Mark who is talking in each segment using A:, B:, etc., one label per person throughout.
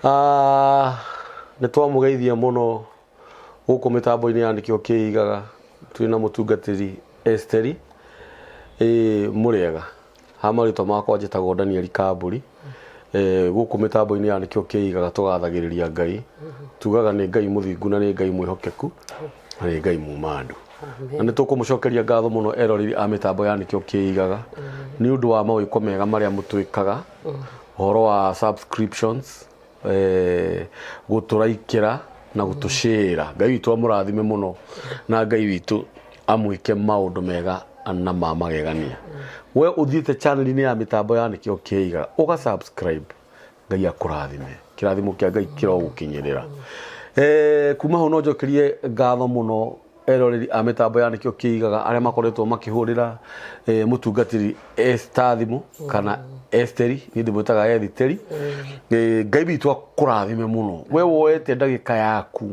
A: Ah, nĩ twamũgeithia mũno gũkũ mĩtambo-inĩ ya nĩkĩo kĩigaga twĩ na mũtungatĩri Esteri. Ĩĩ mũrĩega. Ha marĩtwa makwa njĩtagwo Daniel Kambũri. Gũkũ mĩtambo-inĩ ya nĩkĩo kĩigaga tũgathagĩrĩria Ngai. Tugaga nĩ Ngai mũthingu na nĩ Ngai mwĩhokeku na nĩ Ngai muma andũ. Na nĩ tũkũmũcokeria ngatho mũno eroreri a mĩtambo ya nĩkĩo kĩigaga nĩ ũndũ wa mawĩko mega marĩa mũtwĩkaga ũhoro wa subscriptions, gũtũraikĩra na gũtũcĩra. Ngai witũ amũrathime mũno na Ngai witũ amwĩke maũndũ mega na ma magegania. We ũthiĩte channel-inĩ ya mĩtambo ya nĩkĩo kĩigaga ũga subscribe, Ngai akũrathime, kĩrathimo kĩa Ngai kĩrogũkinyĩrĩra. Kuma hau no njokerie ngatho mũno eroreri a mĩtambo ya nĩkĩo kĩigaga arĩa makoretwo makĩhũrĩra mũtungatĩri Esther thimũ kana Esteri, niĩ ndĩmwĩtaga Ethiteri. Ngai witũ akũrathime mũno, we woete ndagĩka yaku,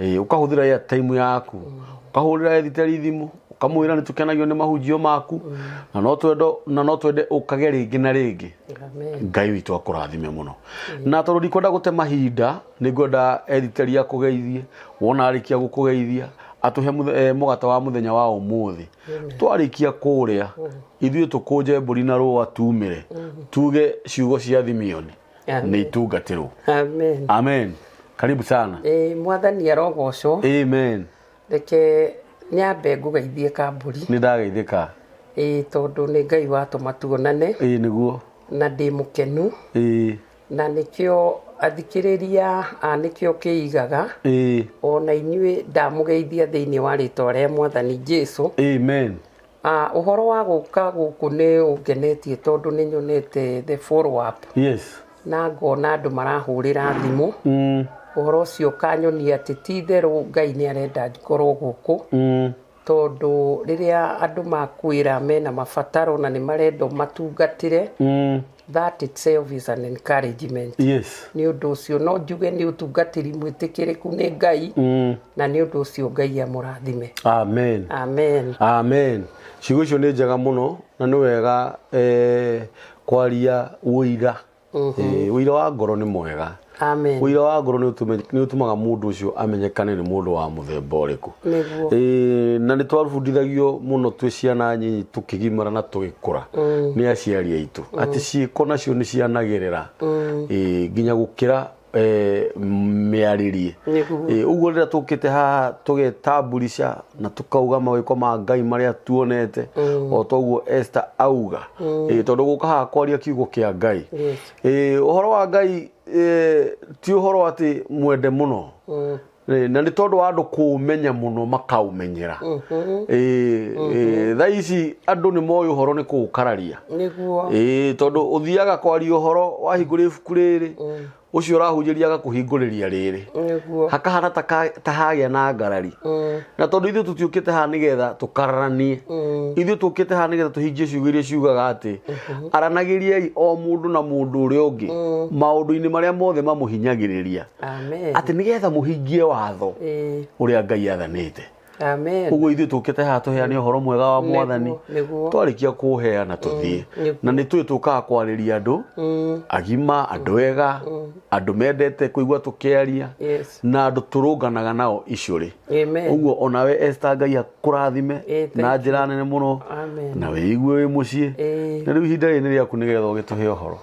A: ũkahũthĩra airtime yaku ũkahũrĩra Ethiteri thimũ ũkamwĩra nĩ tũkenagio nĩ mahunjio maku na no twende ũkage rĩngĩ na rĩngĩ.
B: Amen.
A: Ngai witũ akũrathime mũno. Na tondũ ndikwenda gũte mahinda, nĩ ngwenda Ethiteri akũgeithie. Wona arĩkia gũkũgeithia, atũhe mũgate wa mũthenya wa ũmũthĩ. Twarĩkia kũrĩa, ithuĩ tũkũnje mbũri na rũa tumĩre, tuge ciugo cia Thimioni nĩ itungatĩrwo.
B: Amen.
A: Amen. Karibu sana.
B: Mwathani arogocwo.
A: Amen.
B: Reke nyambe ngũgeithie Kambũri.
A: Nĩ ndageithĩka.
B: Ĩĩ, tondũ nĩ Ngai watũma tuonane.
A: Ĩĩ nĩguo.
B: Na ndĩ mũkenu.
A: Ĩĩ.
B: Na nĩkĩo athikĩrĩria a nĩkĩo kĩigaga.
A: Ĩĩ.
B: Ona inyuĩ ndamũgeithia thĩinĩ wa rĩtwa rĩa Mwathani Jesu.
A: Amen.
B: Ũhoro wa gũka gũkũ nĩ ũngenetie tondũ nĩ nyonete the follow up.
A: Yes.
B: Na ngona andũ marahũrĩra thimũ. Ũhoro ũcio ũkanyonia atĩ ti itherũ Ngai nĩ arenda ngorwo gũkũ. Tondũ rĩrĩa andũ makwĩra mena mabataro na nĩ marenda ũmatungatĩre, that itself is an encouragement.
A: Yes.
B: Nĩ ũndũ ũcio no njuge nĩ ũtungatĩri mwĩtĩkĩrĩku nĩ Ngai, na nĩ ũndũ ũcio Ngai amũrathime.
A: Amen.
B: Amen.
A: Amen. Ciugo icio nĩ njega mũno na nĩ wega kwaria ũira. Ũira wa ngoro nĩ mwega.
B: Amen.
A: Ũira wa ngoro nĩ ũtũmaga mũndũ ũcio amenyekane nĩ mũndũ wa mũthemba ũrĩkũ.
B: Nĩguo.
A: Na nĩ twabundithagio mũno twĩ ciana nyinyi tũkĩgimara na tũgĩkũra nĩ aciari aitũ atĩ ciĩko nacio nĩ cianagĩrĩra nginya gũkĩra mĩarĩrie.
B: Nĩguo.
A: Ũguo rĩrĩa tũkĩte haha tũgetamburisha na tũkauga mawĩko ma Ngai marĩa tuonete, o toguo Esther auga, tondũ gũka haha kwaria kiugo kĩa Ngai.
B: Yes.
A: Ũhoro wa Ngai ti ũhoro atĩ mwende mũno, na nĩ tondũ wa andũ kũũmenya mũno makaũmenyera. Thaa ici andũ nĩ moĩ ũhoro nĩ kũũkararia.
B: Nĩguo.
A: Tondũ ũthiaga kwaria ũhoro wahingũra ibuku rĩrĩ, ũcio ũrahunjĩria agakũhingũrĩria rĩrĩ.
B: Nĩguo.
A: Hakahana ta hagĩa na ngarari. Na tondũ ithuĩ tũtiũkĩte haha nĩgetha tũkararanie, ithuĩ tũkĩte haha nĩgetha tũhingie ciugo iria ciugaga atĩ aranagĩriai o mũndũ na mũndũ ũrĩa ũngĩ maũndũ-inĩ marĩa mothe mamũhinyagĩrĩria.
B: Amen.
A: Atĩ nĩgetha mũhingie watho ũrĩa Ngai athanĩte.
B: Amen.
A: Ũguo ithuĩ tũkĩte haha tũheane ũhoro mwega wa Mwathani.
B: Nĩguo.
A: Twarĩkia kũũheana tũthiĩ. Na nĩ tũĩ tũkaga kwarĩria andũ agima, andũ ega, andũ mendete kũigua tũkĩaria,
B: Yes.
A: na andũ tũrũnganaga nao icũrĩ.
B: Amen.
A: Ũguo onawe Esther Ngai akũrathime
B: Thank
A: na
B: you.
A: njĩra nene mũno.
B: Amen.
A: Na wĩigue wĩ mũciĩ. Na rĩu ihinda rĩrĩ nĩ rĩaku nĩgetha ũgĩtũhe ũhoro.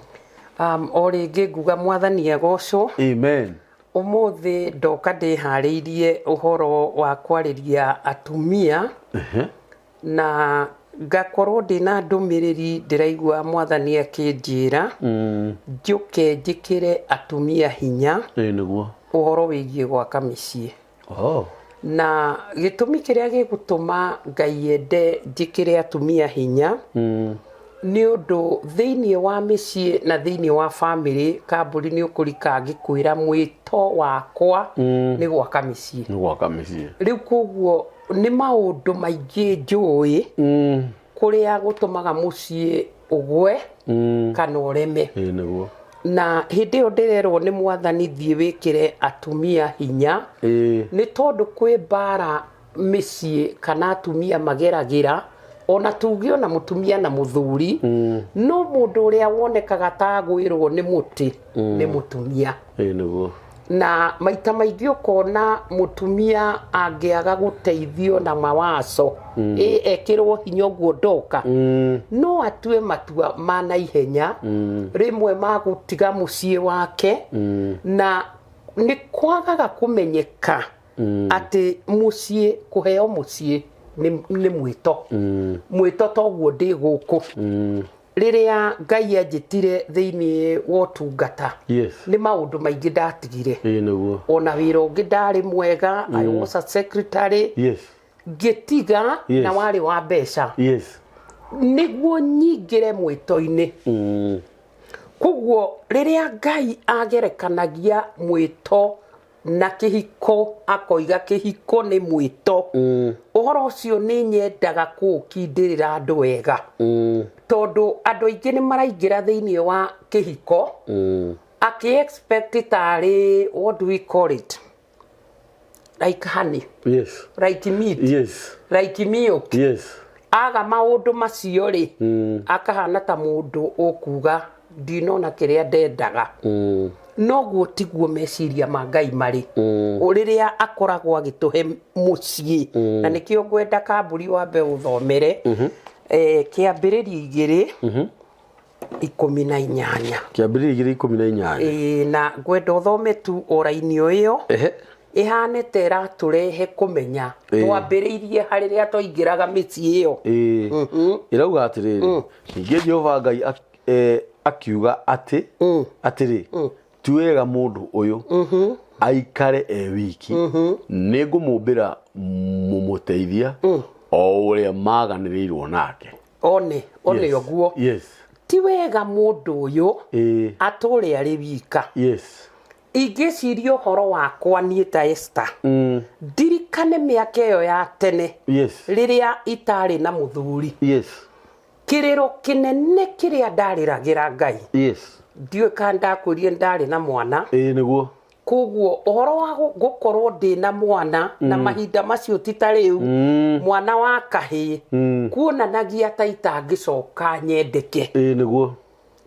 B: O rĩngĩ nguga Mwathani agocwo.
A: Amen.
B: Ũmũthĩ ndoka ndĩharĩirie ũhoro wa kwarĩria atumia, na ngakorwo ndĩna ndũmĩrĩri ndĩraigua Mwathani akĩnjĩra njũke njĩkĩre atumia hinya
A: Ĩĩ nĩguo.
B: ũhoro wĩgiĩ gwaka mĩciĩ.
A: Oh.
B: Na gĩtũmi kĩrĩa gĩgũtũma Ngai ende njĩkĩre atumia hinya nĩ ũndũ thĩinĩ wa mĩciĩ na thĩinĩ wa bamĩrĩ, Kambũri nĩ ũkũrika ngĩkwĩra mwĩto wakwa nĩ gwaka mĩciĩ.
A: Nĩ gwaka mĩciĩ.
B: Rĩu koguo nĩ maũndũ maingĩ njũĩ kũrĩa gũtũmaga mũciĩ ũgwe kana ũreme.
A: Ĩĩ nĩguo.
B: Na hĩndĩ ĩyo ndĩrerwo nĩ Mwathani thiĩ wĩkĩre atumia hinya, nĩ tondũ kwĩ mbara mĩciĩ kana atumia mageragĩra Ona tuge ona mũtumia na mũthuri, no mũndũ ũrĩa wonekaga ta agwĩrwo nĩ mũtĩ nĩ mũtumia.
A: Ĩĩ nĩguo.
B: Na maita maingĩ ũkona mũtumia angĩaga gũteithio na mawaco, ĩ ekĩrwo hinya ũguo ndoka, no atue matua ma naihenya, rĩmwe ma gũtiga mũciĩ wake, na nĩ kwagaga kũmenyeka atĩ mũciĩ, kũheo mũciĩ nĩ mwĩto. Mwĩto toguo ndĩ gũkũ, rĩrĩa Ngai anjĩtire thĩinĩ wa ũtungata, nĩ maũndũ maingĩ ndatigire.
A: Ĩĩ nĩguo.
B: Ona wĩra ũngĩ ndarĩ mwega, I was a secretary, ngĩtiga, na warĩ wa mbeca, nĩguo nyingĩre mwĩto-inĩ. Koguo rĩrĩa Ngai agerekanagia mwĩto na kĩhiko, akoiga kĩhiko nĩ mwĩto, ũhoro ũcio nĩ nyendaga kũũkindĩrĩra andũ wega, tondũ andũ aingĩ nĩ maraingĩra thĩinĩ wa kĩhiko akĩ expect tarĩ, what do we call it, like honey, like meat, like milk. Aga maũndũ macio rĩ, akahana ta mũndũ ũkuga ndinona kĩrĩa ndendaga. Noguo tiguo meciria ma Ngai marĩ. Rĩrĩa akoragwo agĩtũhe mũciĩ, na nĩkĩo ngwenda kamburi wambe ũthomere Kĩambĩrĩria 2:18.
A: Kĩambĩrĩria 2:18.
B: Ĩĩ, na ngwenda ũthome tu o raini o ĩyo. Ĩhane ta ĩratũrehe kũmenya twambĩrĩirie harĩ rĩrĩa twaingĩraga mĩciĩ ĩyo.
A: Ĩĩ, ĩrauga atĩrĩrĩ, ningĩ Jehova Ngai akiuga atĩ atĩrĩ, ti wega mũndũ ũyũ aikare e wiki, nĩ ngũmũmbĩra mũmũteithia o ũrĩa maganĩrĩirwo nake.
B: One ũguo. Ti wega mũndũ ũyũ atũre arĩ wika. Ingĩciria ũhoro wakwa niĩ ta Esther, ndirikane mĩaka ĩyo ya tene, rĩrĩa itarĩ na mũthuri, kĩrĩro kĩnene kĩrĩa ndarĩragĩra Ngai, ndiũĩ kana ndakwĩrire ndarĩ na mwana.
A: Ĩĩ nĩguo.
B: Koguo ũhoro wa gũkorwo ndĩ na mwana na mahinda macio ti ta rĩu, mwana wa kahĩĩ, kuonanagia ta itangĩcoka nyendeke.
A: Ĩĩ nĩguo.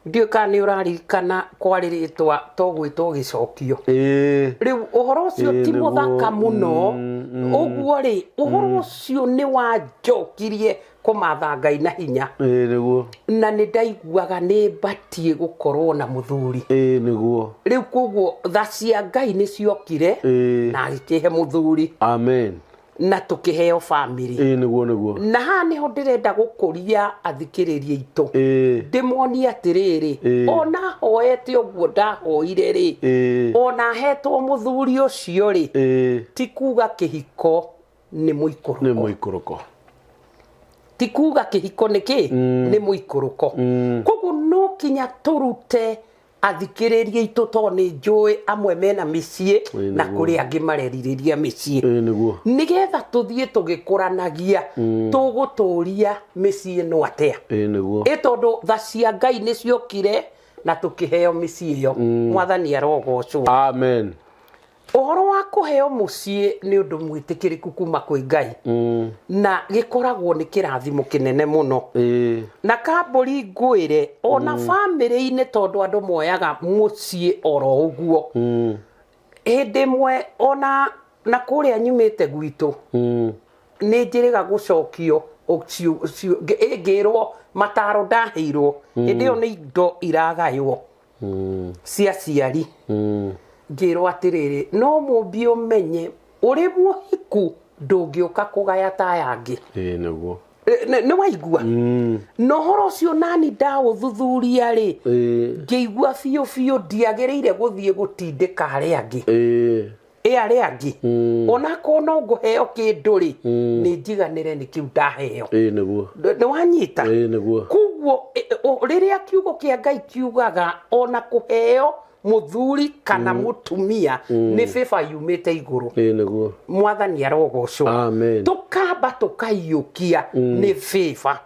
B: Ndiũĩ kana nĩ ũraririkana kwarĩ rĩtwa togwĩtwo gĩcokio. Rĩu ũhoro ũcio ti mũthaka mũno. Ũguo rĩ, ũhoro ũcio nĩ wanjokirie kũmatha Ngai na hinya.
A: Ĩĩ nĩguo.
B: Na nĩ ndaiguaga nĩ mbatiĩ gũkorwo na mũthuri.
A: Ĩĩ nĩguo.
B: Rĩu koguo tha cia Ngai nĩ ciokire, na agĩkĩhe mũthuri,
A: Amen.
B: Na tũkĩheo family.
A: Ĩĩ nĩguo nĩguo.
B: Na haha nĩho ndĩrenda gũkũria athikĩrĩria aitũ, ndĩmonie atĩrĩrĩ, ona hoete ũguo ndahoire rĩ, ona hetwo mũthuri ũcio rĩ, ti kuga kĩhiko nĩ mũikũrũko.
A: Nĩ mũikũrũko.
B: Ti kuga kĩhiko nĩ kĩ nĩ mũikũrũko. Koguo no kinya tũrute athikĩrĩria aitũ, tondũ nĩ njũĩ amwe mena mĩciĩ, na kũrĩ angĩ marerirĩria mĩciĩ,
A: Ĩĩ nĩguo.
B: Nĩgetha tũthiĩ tũgĩkũranagia, tũgũtũria mĩciĩ ĩno atĩa?
A: Ĩĩ nĩguo.
B: Ĩ tondũ tha cia Ngai nĩ ciokire na tũkĩheo mĩciĩ ĩyo. Mwathani arogocwo.
A: Amen.
B: Ũhoro wa kũheo mũciĩ nĩ ũndũ mwĩtĩkĩrĩku kuma kwĩ Ngai, na gĩkoragwo nĩ kĩrathimo kĩnene mũno. Na kambũri ngwĩre, ona bamĩrĩ-inĩ, tondũ andũ moyaga mũciĩ oro ũguo, hĩndĩ ĩmwe ona na kũrĩa nyumĩte gwitũ, nĩ njĩrĩga gũcokio ĩngĩrwo mataro ndaheirwo hĩndĩ ĩyo nĩ indo iragaywo cia ciari, ngĩrwo atĩrĩrĩ, no mũmbi ũmenye ũrĩ mũhiku ndũngĩũka kũgaya ta aya angĩ.
A: Ĩĩ nĩguo.
B: Nĩ waigua? Na ũhoro ũcio nani ndaũthuthuria rĩ, ngĩigua biũ biũ ndiagĩrĩire gũthiĩ gũtindĩka arĩa angĩ, ĩ arĩa angĩ, onakorwo no ngũheo kĩndũ rĩ, nĩ njiganĩre nĩ kĩu ndaheo.
A: Ĩĩ nĩguo.
B: Nĩ wanyita?
A: Ĩĩ nĩguo.
B: Koguo rĩrĩa kiugo kĩa Ngai kiugaga ona kũheo mũthuri kana mũtumia nĩ bĩba yumĩte igũrũ,
A: Ĩĩ nĩguo.
B: Mwathani arogocwo.
A: Amen.
B: Tũkamba tũkaiyũkia nĩ bĩba.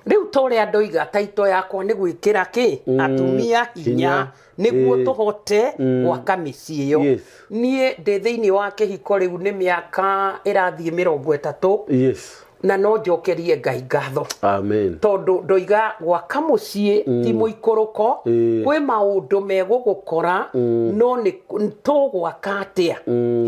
B: Rĩu ta ũrĩa ndoiga, taito yakwa nĩ gwĩkĩra kĩ atumia hinya,
A: Hinya.
B: Nĩguo tũhote gwaka mĩciĩ ĩyo. Niĩ ndĩ thĩinĩ wa kĩhiko rĩu nĩ mĩaka ĩrathiĩ 30. Na no njokerie Ngai ngatho,
A: Amen.
B: Tondũ ndoiga gwaka mũciĩ ti mũikũrũko. Kwĩ maũndũ megũgũkora, no nĩ tũgwaka atĩa?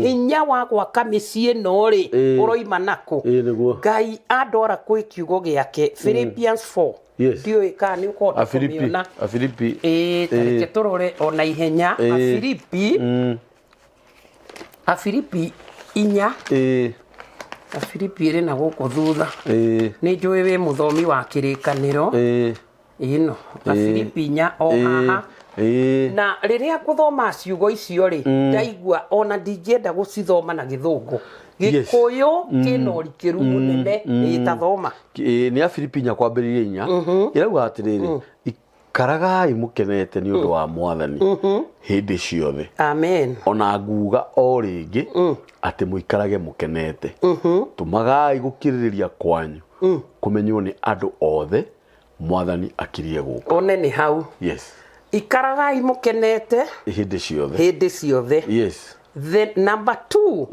B: Hinya wa gwaka mĩciĩ ĩno rĩ, ũroima nakũ?
A: Ĩĩ nĩguo.
B: Ngai andwara kwĩ kiugo gĩake, Philippians 4. Ndiũĩ kana nĩ ũkũhota
A: Afilipi.
B: kũmĩona.
A: Afilipi.
B: Ĩĩ, ta reke tũrore ona ihenya. Afilipi, Afilipi 4. Afilipi ĩrĩ na gũkũ thutha. Nĩ njũĩ wĩ mũthomi wa Kĩrĩkanĩro. Ĩno Afilipi 4 o haha. Na rĩrĩa ngũthoma ciugo icio rĩ, ndaigua ona ndingĩenda gũcithoma na Gĩthũngũ. Gĩkũyũ kĩna ũrikĩru mũnene. Ĩĩ, tathoma.
A: Ĩĩ, nĩ Afilipi 4 kwambĩrĩria 4, ĩrauga atĩrĩrĩ, "Ikaragai mũkenete nĩ ũndũ wa Mwathani hĩndĩ ciothe.
B: Amen.
A: Ona nguga o rĩngĩ atĩ mũikarage mũkenete. Tũmagai gũkirĩrĩria kwanyu kũmenywo nĩ andũ othe. Mwathani akirie gũka."
B: One nĩ hau. Ikaragai mũkenete
A: hĩndĩ ciothe.
B: Hĩndĩ ciothe. The number two,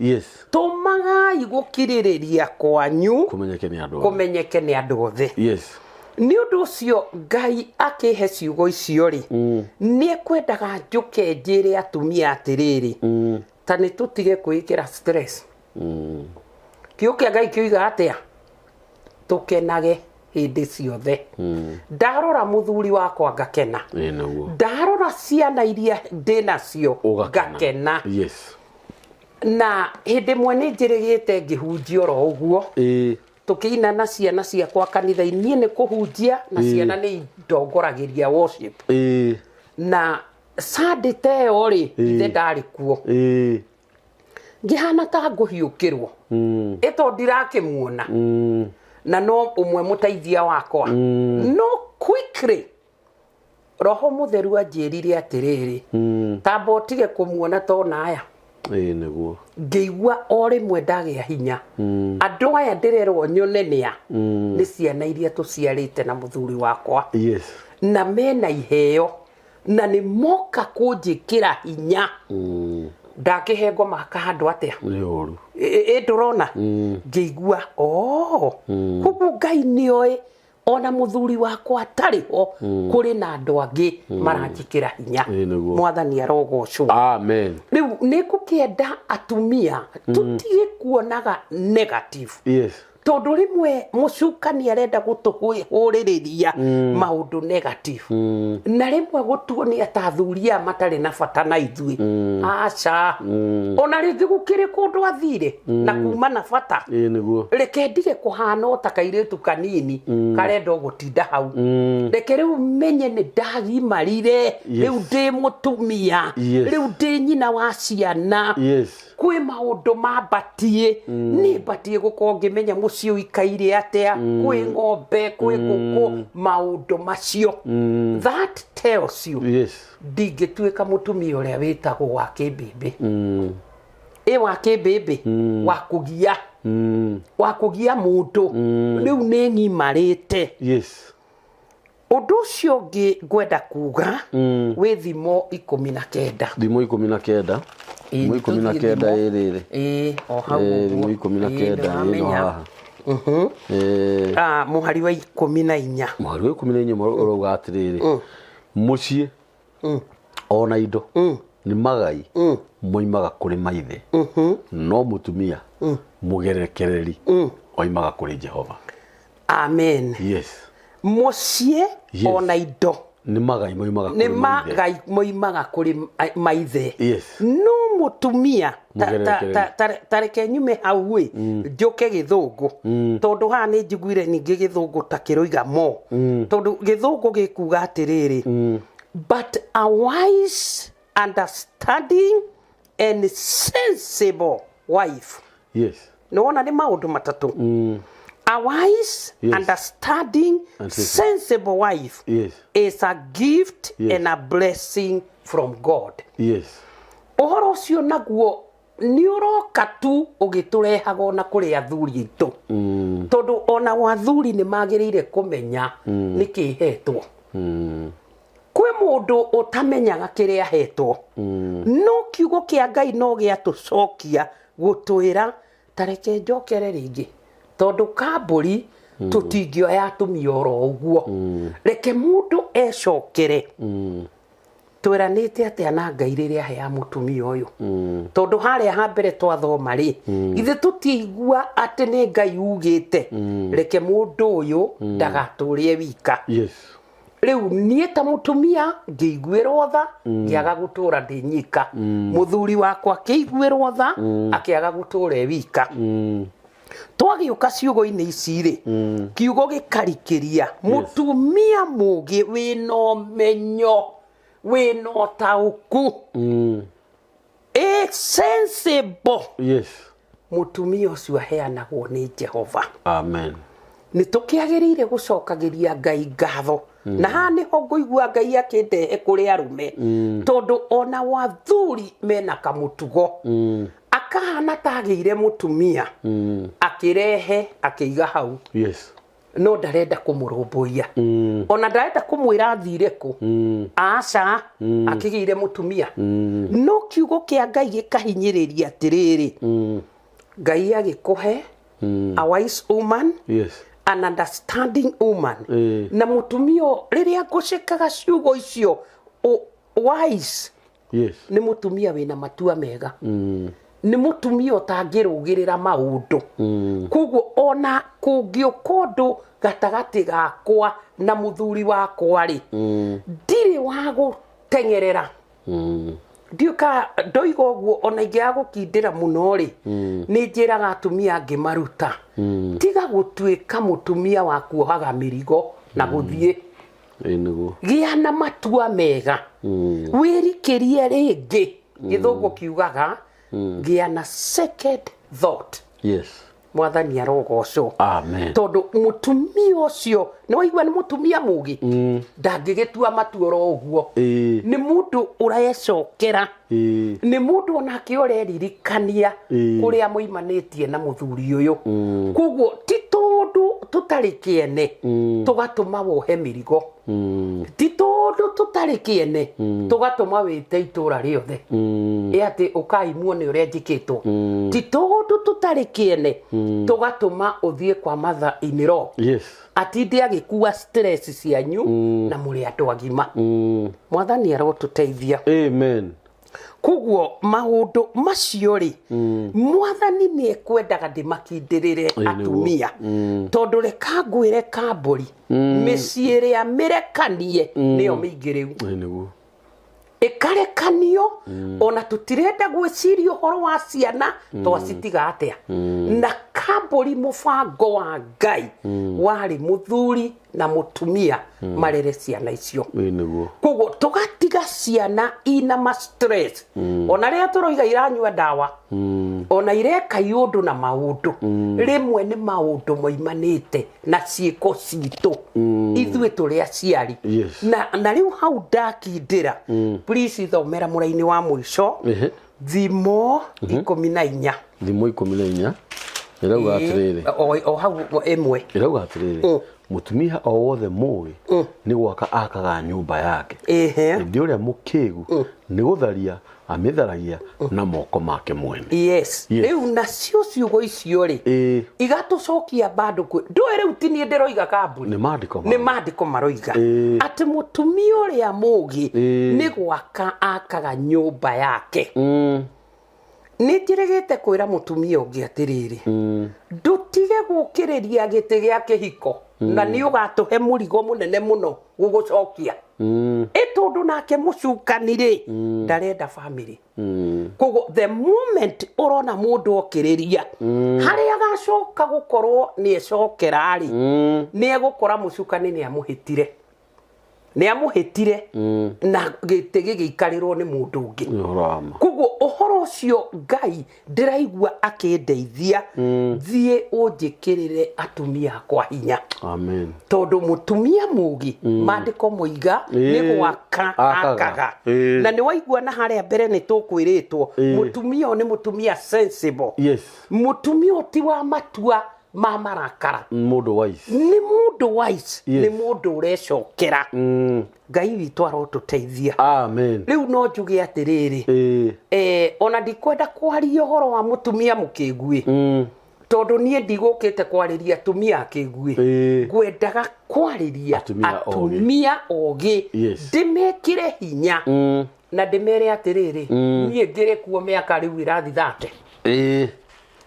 B: tũmagai gũkirĩrĩria kwanyu
A: kũmenyeke nĩ andũ othe.
B: Kũmenyeke nĩ andũ othe. Nĩ ũndũ ũcio Ngai akĩhe ciugo icio rĩ, nĩ ekwendaga njũke njĩre atumia atĩrĩrĩ, ta nĩ tũtige kwĩĩkĩra stress. Kiugo kĩa Ngai kĩoiga atĩa? Tũkenage hĩndĩ ciothe. Ndarora mũthuri wakwa ngakena.
A: Ĩĩ nĩguo.
B: Ndarora ciana iria ndĩ nacio
A: Ũgakena.
B: ngakena. Na hĩndĩ ĩmwe nĩ njĩrĩgĩte ngĩhunjia oro ũguo, tũkĩina na ciana ciakwa kanitha-inĩ. Niĩ nĩ kũhunjia na ciana nĩ indongoragĩria worship. Na Sunday ta ĩyo rĩ, ithe ndarĩ kuo. Ngĩhana ta ngũhiũkĩrwo ĩ tondũ ndirakĩmuona, na no ũmwe mũteithia wakwa. No quickly Roho Mũtheru anjĩrire atĩrĩrĩ, tamba ũtige kũmuona tona aya.
A: Ĩĩ nĩguo.
B: Ngĩigua o rĩmwe ndagĩa hinya. Andũ aya ndĩrerwo nyone nĩa? Nĩ ciana iria tũciarĩte na mũthuri wakwa, na mena iheo na nĩ moka kũnjĩkĩra hinya. Ndakĩhe ngoma kahandũ atĩa?
A: Nĩ ũru.
B: Ĩ ndũrona ngĩigua o koguo Ngai nĩoĩ ona mũthuri wakwa atarĩ ho, kũrĩ na andũ angĩ maranjĩkĩra hinya.
A: Ĩĩ nĩguo.
B: Mwathani arogocwo.
A: Amen.
B: Rĩu nĩ ngũkĩenda atumia tũtige kuonaga negative, tondũ rĩmwe mũcukani arenda gũtũhũrĩrĩria maũndũ negative, na rĩmwe gũtuonia ta athuri aya matarĩ na bata na ithuĩ. Aca, ona rĩngĩ gũkĩrĩ kũndũ athire na kuma na bata.
A: Ĩĩ nĩguo.
B: Reke ndige kũhana o ta kairĩtu kanini karenda o gũtinda hau. Reke rĩu menye nĩ ndagimarire, rĩu ndĩ mũtumia, rĩu ndĩ nyina wa ciana. Kwĩ maũndũ mambatiĩ, nĩ mbatiĩ gũkorwo ngĩmenya mũciĩ ũikaire atĩa, kwĩ ng'ombe, kwĩ ngũkũ, maũndũ macio. That tells you ndingĩtuĩka mũtumia ũrĩa wĩtagwo wa kĩmbĩmbĩ, ĩ wa kĩmbĩmbĩ, wa kũgia, wa kũgia mũndũ. Rĩu nĩ ng'imarĩte. Ũndũ ũcio ũngĩ ngwenda kuga wĩ Thimo 19.
A: Thimo 19.
B: Ĩĩ,
A: Thimo ikũmi na
B: tũthiĩ
A: kenda.
B: Thimo.
A: Ĩ rĩrĩ.
B: Ĩĩ, o hau
A: Ĩĩ,
B: ũguo.
A: Thimo ikũmi na
B: Ĩĩ,
A: kenda, ĩno
B: nĩwamenya.
A: haha. Ĩĩ.
B: Ah, mũhari wa 14.
A: Mũhari wa 14 ũrauga atĩrĩrĩ, "Mũciĩ ona indo nĩ magai moimaga kũrĩ maithe, no mũtumia mũgerekereri oimaga kũrĩ Jehova."
B: Amen. Mũciĩ ona indo
A: nĩ magai moimaga
B: nĩ
A: kũrĩ maithe.
B: Magai moimaga kũrĩ maithe, no mũtumia
A: Mũgerekereri.
B: ta reke nyume hau ĩ njũke Gĩthũngũ, tondũ haha nĩ njiguire ningĩ Gĩthũngũ ta kĩroiga mo, tondũ Gĩthũngũ gĩkuga atĩrĩrĩ, "But a wise, understanding and sensible wife." Nĩ wona nĩ maũndũ matatũ: a wise, understanding,
A: And sensible.
B: Sensible wife is a gift and a blessing from God. Ũhoro ũcio naguo nĩ ũroka tu ũgĩtũrehaga ona kũrĩ athuri aitũ, tondũ ona athuri nĩ magĩrĩire kũmenya nĩ kĩhetwo. Kwĩ mũndũ ũtamenyaga kĩrĩa ahetwo, no kiugo kĩa Ngai no gĩatũcokia gũtwĩra. Ta reke njokere rĩngĩ Tondũ kambũri tũtingĩoya atumia oro ũguo. Reke mũndũ ecokere. Tweranĩte atĩa na Ngai rĩrĩa ahea mũtumia ũyũ? Tondũ harĩa ha mbere twathoma rĩ, githĩ tũtiigua atĩ nĩ Ngai ugĩte reke mũndũ ũyũ ndagatũre e wika.
A: Yes.
B: Rĩu niĩ ta mũtumia ngĩiguĩrwo tha, ngĩaga gũtũra ndĩ nyika. Mũthuri wakwa akĩiguĩrwo tha, akĩaga gũtũra e wika. Twagĩũka ciugo-inĩ ici rĩ, kiugo gĩkarikĩria mũtumia mũgĩ wĩna ũmenyo, wĩna ũtaũku, ĩ sensible.
A: Yes.
B: Mũtumia ũcio aheanagwo nĩ Jehova.
A: Amen.
B: Nĩ tũkĩagĩrĩire gũcokagĩria Ngai ngatho. Na haha nĩho ngũigua Ngai akĩndehe kũrĩ arũme, tondũ ona wathuri mena kamũtugo, akahana ta agĩire mũtumia, akĩrehe akĩiga hau.
A: Yes.
B: No ndarenda kũmũrũmbũiya, ona ndarenda kũmwĩra athire kũ. Aca, akĩgĩire mũtumia. No kiugo kĩa Ngai gĩkahinyĩrĩria atĩrĩrĩ, Ngai agĩkũhe a wise woman,
A: Yes.
B: an understanding woman. Na mũtumia rĩrĩa ngũcekaga ciugo icio, wise,
A: Yes.
B: nĩ mũtumia wĩna matua mega, nĩ mũtumia ũtangĩrũgĩrĩra maũndũ. Koguo ona kũngĩũka ũndũ gatagatĩ gakwa na mũthuri wakwa rĩ, ndirĩ wa gũteng'erera. Ndiũka ndoiga ũguo, ona ingĩaga gũkindĩra mũno rĩ, nĩ njĩraga atumia angĩ maruta, tiga gũtuĩka mũtumia wa kuohaga mĩrigo na gũthiĩ.
A: Ĩ nĩguo.
B: Gĩa na matua mega, wĩrikĩrie rĩngĩ. Gĩthũngũ kiugaga gĩa na second thought.
A: Yes.
B: Mwathani arogocwo.
A: Amen.
B: Tondũ mũtumia ũcio nĩ waigua nĩ mũtumia mũgĩ, ndangĩgĩtua matua oro ũguo. Nĩ mũndũ ũrecokera, nĩ mũndũ onake ũreririkania kũrĩa mũimanĩtie na mũthuri ũyũ. Koguo ti tondũ tũtarĩ kĩene tũgatũma wohe mĩrigo, ti tondũ tũtarĩ kĩene tũgatũma wĩte itũra rĩothe ĩ atĩ ũkai muone ũrĩa njĩkĩtwo, ti tondũ tũtarĩ kĩene tũgatũma ũthiĩ kwa mother in law,
A: Yes.
B: atinde agĩkua stress cianyu na mũrĩ andũ agima. Mwathani arotũteithia.
A: Amen.
B: Koguo maũndũ macio rĩ, mwathani nĩ ekwendaga ndĩmakindĩrĩre
A: Ĩ, nĩguo.
B: atumia, tondũ reka ngwĩre kambũri, mĩciĩ ĩrĩa mĩrekanie nĩyo mĩingĩ rĩu.
A: Ĩ nĩguo.
B: Ĩkarekanio, ona tũtirenda gwĩciria ũhoro wa ciana twacitiga atĩa. Na kambũri, mũbango wa Ngai warĩ mũthuri na mũtumia marere ciana icio.
A: Ĩ nĩguo.
B: Koguo tũgatiga ciana ina ma stress, ona rĩrĩa tũroiga iranyua ndawa, ona ireka iũndũ na maũndũ, rĩmwe nĩ maũndũ moimanĩte na ciĩko citũ ithuĩ tũrĩ aciari.
A: Yes.
B: Na rĩu hau ndakindĩra, please thomera mũraini wa mũico. Thimo 14.
A: Thimo 14 ĩrauga atĩrĩrĩ,
B: O hau ĩmwe.
A: Ĩrauga atĩrĩrĩ, mũtumia o wothe mũgĩ nĩ gwaka akaga nyũmba yake, ĩndĩ ũrĩa mũkĩgu nĩ gũtharia amĩtharagia na moko make mwene.
B: Yes.
A: Yes.
B: Rĩu nacio ciugo icio rĩ, igatũcokia bado kwĩ ndũĩ rĩu ti niĩ ndĩroiga kambuni.
A: Nĩ maandĩko.
B: Nĩ maandĩko maroiga atĩ mũtumia ũrĩa mũgĩ nĩ gwaka akaga nyũmba yake. Nĩ njĩrĩgĩte kwĩra mũtumia ũngĩ atĩrĩrĩ, ndũtige gũkĩrĩria gĩtĩ gĩa kĩhiko, na nĩ ũgatũhe mũrigo mũnene mũno gũgũcokia, ĩ tondũ nake mũcukani rĩ, ndarenda family. Koguo the moment ũrona mũndũ okĩrĩria, harĩa agacoka gũkorwo nĩ ecokera rĩ, nĩ egũkora mũcukani nĩ amũhĩtire, nĩ amũhĩtire na gĩtĩ gĩgĩikarĩrwo nĩ mũndũ ũngĩ.
A: Nĩ ũhoro wa ma.
B: Koguo ũhoro ũcio Ngai ndĩraigua akĩndeithia thiĩ ũnjĩkĩrĩre atumia akwa hinya,
A: Amen.
B: Tondũ mũtumia mũgĩ, maandĩko moiga, nĩ gwaka
A: Akaga.
B: akaga. Na nĩ waigua na harĩa mbere nĩ tũkwĩrĩtwo mũtumia ũyũ nĩ mũtumia sensible,
A: Yes.
B: Mũtumia ũyũ ti wa matua ma marakara.
A: Mũndũ wise.
B: Nĩ mũndũ wise.
A: Yes.
B: Nĩ mũndũ ũrecokera. Ngai witũ arotũteithia.
A: Amen.
B: Rĩu no njuge atĩrĩrĩ, ona ndikwenda kwaria ũhoro wa mũtumia mũkĩgu, Tondũ niĩ ndigũkĩte kwarĩria atumia akĩguĩ, ngwendaga kwarĩria
A: Atumia ogĩ.
B: Atumia ogĩ, ndĩmekĩre hinya na ndĩmere atĩrĩrĩ, niĩ ngĩrĩ kuo mĩaka rĩu ĩrathi 30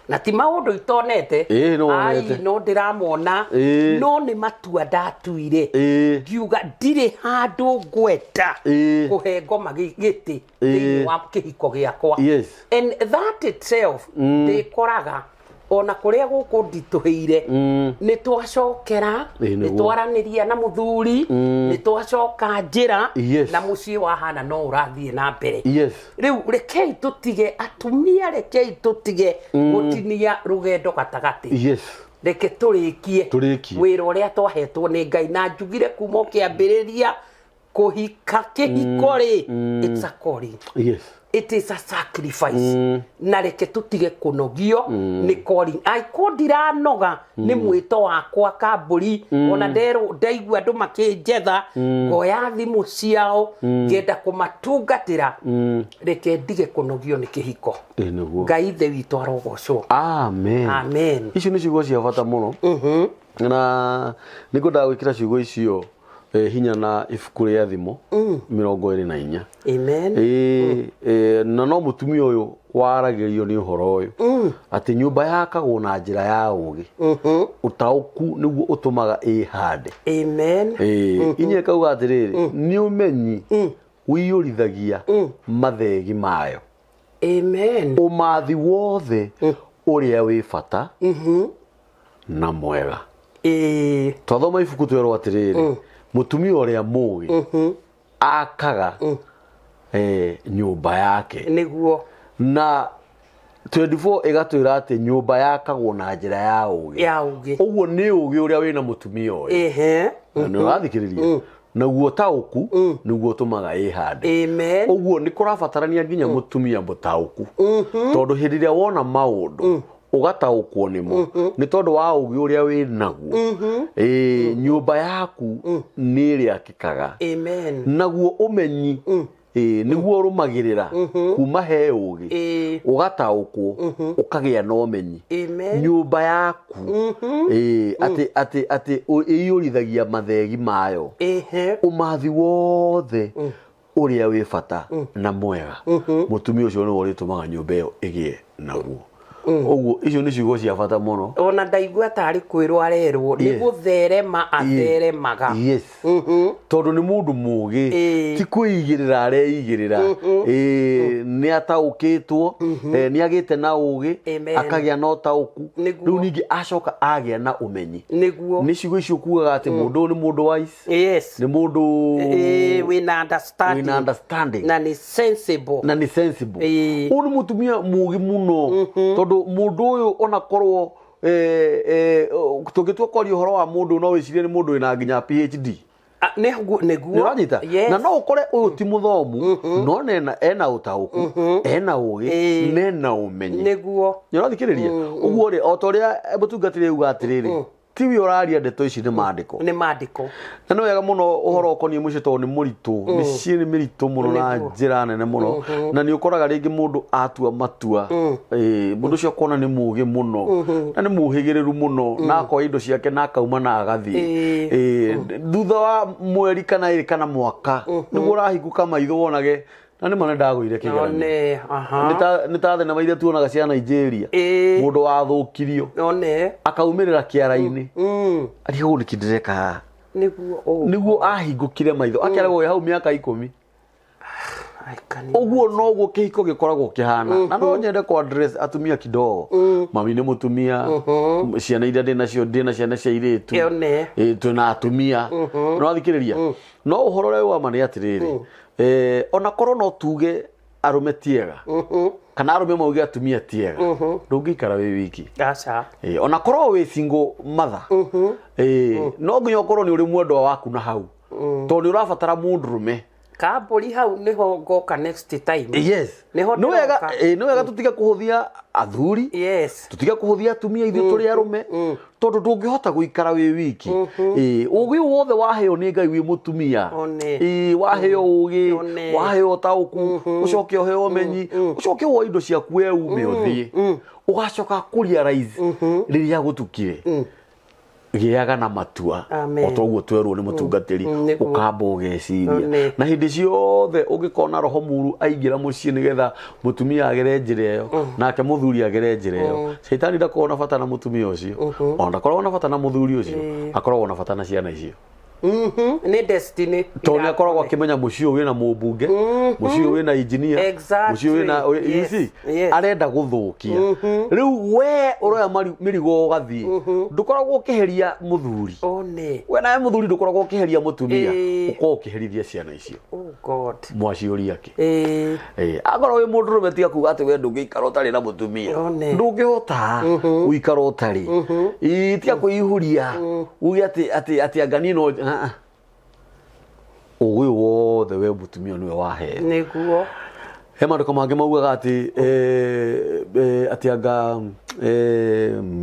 B: na ti maũndũ itonete.
A: Ĩĩ, nĩ wonete.
B: Ai, no ndĩramona, no nĩ matua ndatuire, ngiuga ndirĩ handũ ngwenda kũhe ngoma gĩtĩ thĩinĩ wa kĩhiko gĩakwa. And that itself, ndĩkoraga ona kũrĩa gũkũ nditũhĩire, nĩ twacokera, nĩ twaranĩria na mũthuri, nĩ twacoka njĩra, na mũciĩ wahana no ũrathiĩ na mbere. Rĩu rekei tũtige, atumia, rekei tũtige gũtinia rũgendo gatagatĩ. Reke tũrĩkie
A: Tũrĩkie.
B: Wĩra ũrĩa twahetwo nĩ Ngai. Na njugire kuma ũkĩambĩrĩria kũhika, kĩhiko rĩ, it's a calling. It is a sacrifice, na reke tũtige kũnogio nĩ calling. Angĩkorwo ndiranoga nĩ mwĩto wakwa kambũri, ona nderwo ndaigua andũ makĩnjetha, ngoya thimũ ciao ngenda kũmatungatĩra. Reke ndige kũnogio nĩ kĩhiko.
A: Ĩ nĩguo.
B: Ngai Ithe witũ arogocwo.
A: Amen.
B: Amen.
A: Icio nĩ ciugo cia bata mũno, na nĩ ngwendaga gwĩkĩra ciugo icio hinya na ibuku rĩa Thimo 24.
B: Amen.
A: Ĩ, na no mũtumia ũyũ waragĩrio nĩ ũhoro ũyũ atĩ nyũmba yakagwo na njĩra ya ũgĩ, ũtaũku nĩguo ũtũmaga ĩhande.
B: Amen.
A: Ĩ, inyuĩ kauga atĩrĩrĩ, nĩ ũmenyi ũiyũrithagia mathegi mayo,
B: Amen.
A: Ũmathi wothe ũrĩa wĩ bata na mwega. Twathoma ibuku twerwo atĩrĩrĩ, mũtumia ũrĩa mũgĩ akaga nyũmba yake. Na 24 ĩgatwĩra atĩ nyũmba yakagwo na njĩra ya ũgĩ.
B: Ya ũgĩ.
A: Ũguo nĩ ũgĩ ũrĩa wĩna mũtumia ũyũ, na nĩ ũrathikĩrĩria, naguo taũku nĩguo ũtũmaga ĩhande.
B: Amen.
A: Ũguo nĩ kũrabatarania nginya mũtumia mũtaũku, tondũ hĩndĩ ĩrĩa wona maũndũ ũgataũkwo nĩmo nĩ tondũ wa ũgĩ ũrĩa wĩ naguo, ĩĩ, nyũmba yaku nĩ ĩrĩakĩkaga.
B: Amen.
A: Naguo ũmenyi, ĩĩ, nĩguo ũrũmagĩrĩra kuma he ũgĩ, ũgataũkwo, ũkagĩa na ũmenyi.
B: Amen.
A: Nyũmba yaku, ĩĩ, atĩ ĩiyũrithagia mathegi mayo ũmathi wothe ũrĩa wĩ bata na mwega. Mũtumia ũcio nĩwe ũrĩtũmaga nyũmba ĩyo ĩgĩe naguo. Ũguo icio nĩ ciugo cia bata mũno.
B: Ona ndaigua tarĩ kwĩrwo arerwo nĩ gũtherema atheremaga.
A: Yes, tondũ nĩ mũndũ mũgĩ, ti kwĩigĩrĩra areigĩrĩra. Ĩĩ, nĩ ataũkĩtwo, nĩ agĩte na ũgĩ,
B: Amen.
A: akagĩa na ũtaũku. Rĩu ningĩ acoka agĩa na ũmenyi. Nĩ ciugo icio kugaga atĩ mũndũ ũyũ nĩ mũndũ wise, nĩ mũndũ
B: wĩna understanding.
A: Wĩna understanding.
B: Na nĩ sensible.
A: Na nĩ sensible. Ũyũ nĩ mũtumia mũgĩ mũno, tondũ mũndũ ũyũ onakorwo tũngĩtua kwaria ũhoro wa mũndũ, no wĩcirie nĩ mũndũ wĩna nginya PhD.
B: Ah, nĩguo nĩguo.
A: Nĩ ũranyita? Na no ũkore ũyũ ti mũthomu, no nena ena ũtaũku, ena ũgĩ, nena ũmenyi. Nĩ ũrathikĩrĩria? Ũguo rĩ, o ta ũrĩa mũtungatĩri auga atĩrĩrĩ, tiwe ũraria ndeto ici, nĩ maandĩko.
B: Nĩ maandĩko.
A: Na nĩ wega mũno ũhoro ũkoniĩ mũciĩ, tondũ nĩ mũritũ. Mĩciĩ nĩ mĩritũ mũno na njĩra nene mũno, na nĩ ũkoraga rĩngĩ mũndũ atua matua, mũndũ ũcio akona nĩ mũgĩ mũno na nĩ mũhĩgĩrĩru mũno, na akoya indo ciake na akauma na agathiĩ. Thutha wa mweri kana 2 kana mwaka nĩguo ũrahingũka maitho wonage na nĩ ma nĩ ndagũire kĩgeranio.
B: One aha.
A: Nĩ ta thenema iria tuonaga cia Nigeria, mũndũ wathũkirio akaumĩrĩra kĩara-inĩ, arigagwo nĩkĩ ndĩreka haha.
B: Nĩguo ũũ.
A: Nĩguo ahingũkire maitho akeragwo wĩ hau mĩaka 10.
B: I can
A: Ũguo noguo kĩhiko gĩkoragwo kĩhana, na no nyende kũ address atumia kidogo. Mami nĩ mũtumia, ciana iria ndĩ nacio, ndĩ na ciana cia irĩtu.
B: One.
A: Ĩ, twĩna atumia no athikĩrĩria, no ũhoro ũrĩa wĩ wa ma nĩ atĩrĩrĩ, ona korwo no tuge arũme ti ega, kana arũme mauge atumia ti ega, ndũngĩikara wĩ wiki.
B: Aca.
A: Ĩ, ona korwo wĩ single mother, ĩ, no nginya ũkorwo nĩ ũrĩ mwendwa waku na hau, tondũ nĩ ũrabatara mũndũrũme.
B: Kambũri hau nĩho ngoka next time.
A: Yes.
B: Nĩho
A: Nĩ wega.
B: ndĩroka.
A: Nĩ wega tũtige kũhũthia athuri,
B: Yes.
A: tũtige kũhũthia atumia ithuĩ tũrĩ arũme, tondũ ndũngĩhota gũikara wĩ wiki. Ũgĩ wothe waheo nĩ Ngai wĩ mũtumia.
B: One.
A: Waheo ũgĩ,
B: One.
A: waheo ũtaũku, ũcoke ũheo ũmenyi, ũcoke woe indo ciaku we ume ũthiĩ, ũgacoka kũrealize rĩrĩa gũtukire. Gĩaga na matua.
B: Amen.
A: O toguo twerwo nĩ mũtungatĩri,
B: Nĩguo.
A: ũkamba ũgeciria.
B: One.
A: Na hĩndĩ ciothe ũngĩkona roho mũru aingĩra mũciĩ nĩgetha mũtumia agere njĩra ĩyo nake mũthuri agere njĩra ĩyo, caitani ndakoragwo na bata na mũtumia ũcio, ona ndakoragwo na bata na mũthuri ũcio, akoragwo na bata na ciana icio.
B: Nĩ destiny.
A: Tondũ nĩ akoragwo akĩmenya mũciĩ ũyũ wĩna mũmbunge, mũciĩ ũyũ wĩna engineer,
B: Exactly.
A: mũciĩ ũyũ wĩna you see, arenda gũthũkia. Rĩu we ũroya mĩrigo ũgathiĩ, ndũkoragwo ũkĩheria mũthuri.
B: One.
A: We nawe mũthuri ndũkoragwo ũkĩheria mũtumia, ũkoragwo ũkĩherithia ciana icio.
B: Oh God.
A: Mwaciũria kĩ?
B: Ĩĩ.
A: Akorwo wĩ mũndũrũme, tiga kuga atĩ we ndũngĩikara ũtarĩ na mũtumia.
B: One.
A: Ndũngĩhota gũikara ũtarĩ. Tiga kwĩihuria uge atĩ anga niĩ no. Ah, ah. Ũgĩ wothe we mũtumia nĩwe waheo.
B: Nĩguo.
A: He maandĩko mangĩ maugaga atĩ atĩ anga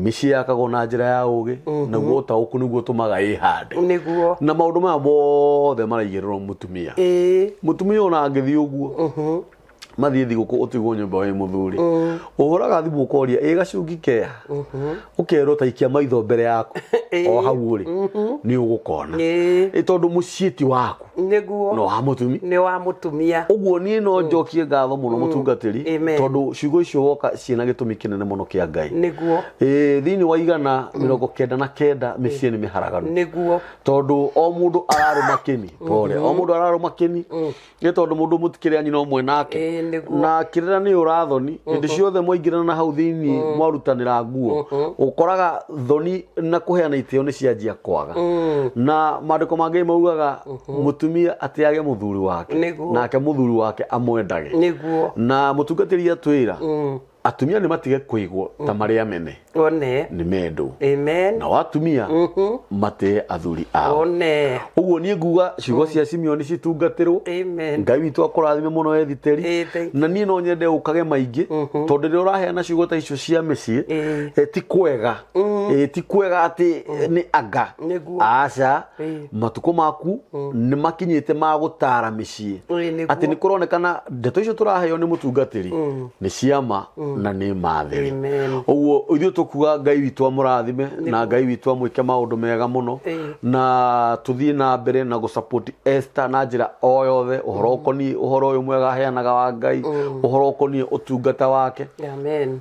A: mĩciĩ yakagwo na njĩra ya ũgĩ, naguo ũtaũku nĩguo ũtũmaga ĩhande.
B: Nĩguo.
A: Na maũndũ maya mothe maraigĩrĩrwo mũtumia. Mũtumia ona angĩthiĩ ũguo, mathiĩ thigũkũ, ũtigwo nyũmba wĩ mũthuri, ũhũraga thimũ ũkoria ĩ gacungi kea, ũkerwo ta ikia maitho mbere yaku o hau ũrĩ nĩ ũgũkona.
B: Ĩĩ.
A: Ĩ tondũ mũciĩ ti waku,
B: Nĩguo.
A: no wa mũtumi.
B: Nĩ wa mũtumia.
A: Ũguo niĩ no njokie ngatho mũno mũtungatĩri,
B: Amen.
A: tondũ ciugo icio woka ciĩna gĩtũmi kĩnene mũno kĩa Ngai.
B: Nĩguo.
A: Thĩinĩ wa 199 mĩciĩ nĩ mĩharaganu.
B: Nĩguo.
A: Tondũ o mũndũ ararũma kĩni, pole, o mũndũ ararũma kĩni, nĩ tondũ mũndũ mũtikĩrĩa nyina ũmwe nake.
B: Nĩguo.
A: Na kĩrĩra nĩ ũrathoni hĩndĩ ciothe mwaingĩrana na hau thĩinĩ mwarutanĩra nguo, ũkoraga thoni na kũheana itĩo nĩ cianjia kwaga. Na maandĩko mangĩ maugaga mũtumia atĩage mũthuri wake,
B: Nĩguo.
A: nake mũthuri wake amwendage.
B: Nĩguo.
A: Na mũtungatĩri atwĩra atumia nĩ matige kũigwo ta marĩ amene.
B: One.
A: Nĩ mendwo.
B: Amen.
A: Nao atumia matĩe athuri ao.
B: One.
A: Ũguo niĩ nguga ciugo cia Simeoni citungatĩrwo.
B: Amen.
A: Ngai witũ akũrathime mũno, ethitĩri.
B: Thank.
A: Na niĩ no nyende ũkage maingĩ, tondũ rĩrĩa ũraheana ciugo ta icio cia mĩciĩ, ti kwega. Ti kwega atĩ nĩ anga.
B: Nĩguo.
A: Aca. Matukũ maku nĩ makinyĩte ma gũtara mĩciĩ.
B: Nĩguo.
A: Atĩ nĩ kũronekana ndeto icio tũraheo nĩ mũtungatĩri nĩ ciama na nĩ matheri.
B: Amen.
A: Ũguo ithuĩ tũkuga Ngai witũ amũrathime na Ngai witũ amwĩke maũndũ mega mũno. Na tũthiĩ na mbere na gũsupport Esther na njĩra o yothe, ũhoro ũkoniĩ ũhoro ũyũ mwega aheanaga wa Ngai, ũhoro ũkoniĩ ũtungata wake.
B: Amen.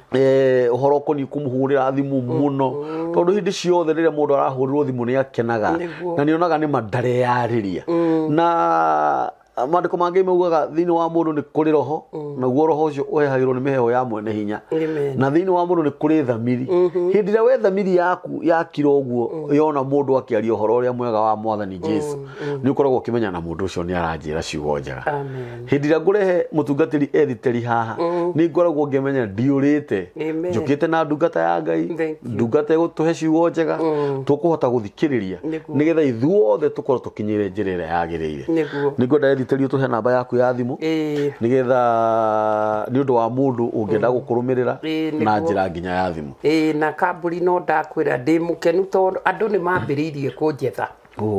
A: Ũhoro ũkoniĩ kũmũhũrĩra thimũ mũno, tondũ hĩndĩ ciothe rĩrĩa mũndũ arahũrĩrwo thimũ nĩ akenaga.
B: Nĩguo.
A: Na nĩ onaga nĩ ma ndareyarĩria. Na maandĩko mangĩ maugaga thĩinĩ wa mũndũ nĩ kũrĩ roho, naguo roho ũcio ũhehagĩrwo nĩ mĩheho ya mwene hinya.
B: Amen.
A: Na thĩinĩ wa mũndũ nĩ kũrĩ thamiri. Hĩndĩ ĩrĩa we thamiri yaku yakira ũguo yona mũndũ akĩaria ũhoro ũrĩa mwega wa Mwathani Jesu, nĩ ũkoragwo ũkĩmenya na mũndũ ũcio nĩ aranjĩra ciugo njega.
B: Amen.
A: Hĩndĩ ĩrĩa ngũrehe mũtungatĩri ethiteri haha, nĩ ngoragwo ngĩmenya ndiũrĩte.
B: Amen.
A: Njũkĩte na ndungata ya Ngai,
B: Thank you.
A: ndungata ĩgũtũhe ciugo njega tũkũhota gũthikĩrĩria,
B: Nĩguo.
A: nĩgetha ithuothe tũkorwo tũkinyĩre njĩra ĩrĩa yagĩrĩire.
B: Nĩguo.
A: Nĩ ngwenda ethiteri ũtũhe namba yaku ya thimũ, nĩgetha nĩ ũndũ wa mũndũ ũngĩenda gũkũrũmĩrĩra na njĩra nginya ya thimũ.
B: Ĩĩ, na kambũri no ndakwĩra ndĩ mũkenu tondũ andũ nĩ mambĩrĩirie kũnjetha,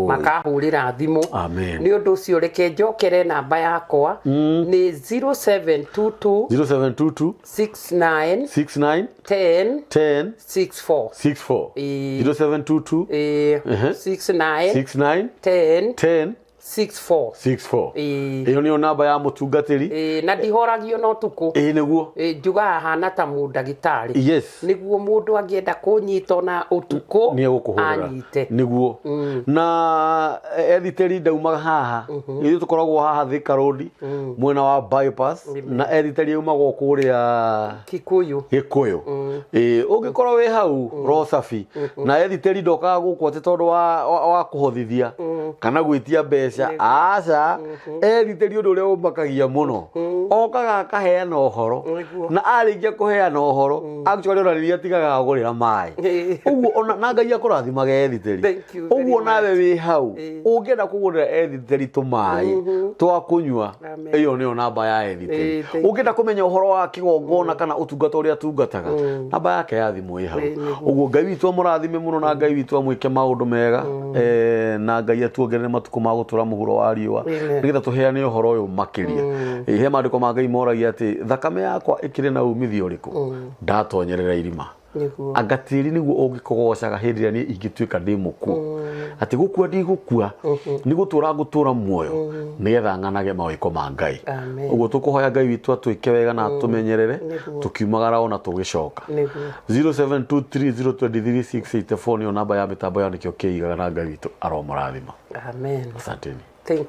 B: makahũrĩra thimũ.
A: Amen.
B: Nĩ ũndũ ũcio reke njokere namba yakwa nĩ 0722
A: 0722
B: 69
A: 69
B: 10
A: 10
B: 64.
A: 64.
B: Ĩĩ.
A: 0722
B: Ĩĩ, 69
A: 69
B: 10
A: 10
B: 64.
A: 64.
B: Ĩĩ.
A: Ĩyo nĩyo namba ya mũtungatĩri.
B: Ĩĩ, na ndihoragio no tukũ.
A: Ĩĩ, nĩguo.
B: Ĩĩ, njugaga hana ta mũndagĩtarĩ. Nĩguo mũndũ angĩenda kũnyita ona ũtukũ,
A: Nĩ egũkũhũrĩra.
B: anyite.
A: Nĩguo. Na ethiteri ndaumaga haha, ithuĩ tũkoragwo haha Thika Road, mwena wa bypass, na ethiteri aumaga o kũrĩa
B: Kikuyu.
A: Gĩkũyũ. Ĩĩ, ũngĩkorwo wĩ hau Rosafi, na ethiteri ndokaga gũkũ atĩ tondũ wa kũhothithia. Kana gwĩtia mbeca, aca. Ethitĩri ũndũ ũrĩa ũmakagia mũno, okaga akaheana ũhoro. Na arĩkia kũheana ũhoro, actually ona rĩrĩa atigaga agũrĩra maĩ. Ũguo ona na Ngai akũrathimage, Ethitĩri.
B: Thank you very
A: Ũguo nawe wĩ hau ũngĩenda kũgũrĩra Ethitĩri tũmaĩ twa kũnyua,
B: Amen.
A: ĩyo nĩyo namba ya Ethitĩri.
B: Thank you.
A: Ũngĩenda kũmenya ũhoro wa kĩgongona kana ũtungata ũrĩa atungataga, namba yake ya thimũ ĩ hau. Ũguo Ngai witũ amũrathime mũno, na Ngai witũ amwĩke maũndũ mega, na Ngai atuongerere matukũ ma gũtũra mũhuro wa riũa,
B: Amen.
A: nĩgetha tũheane ũhoro ũyũ makĩria. He maandĩko ma Ngai moragia atĩ thakame yakwa ĩkĩrĩ na umithio ũrĩkũ ndatonyerera irima? Anga tĩri nĩguo ũngĩkũgocaga hĩndĩ ĩrĩa niĩ ingĩtuĩka ndĩ mũkuũ, atĩ gũkua ndigũkua, nĩ gũtũra ngũtũra muoyo nĩgetha ng'anage mawĩko ma Ngai.
B: Amen.
A: Ũguo tũkũhoya Ngai witũ atwĩke wega na atũmenyerere tũkiumagara ona tũgĩcoka. 0723023684 nĩyo namba ya mĩtambo ya Nĩkĩo Kĩigaga, na Ngai witũ aromũrathima.
B: Amen.
A: Asanteni.
B: Thank you.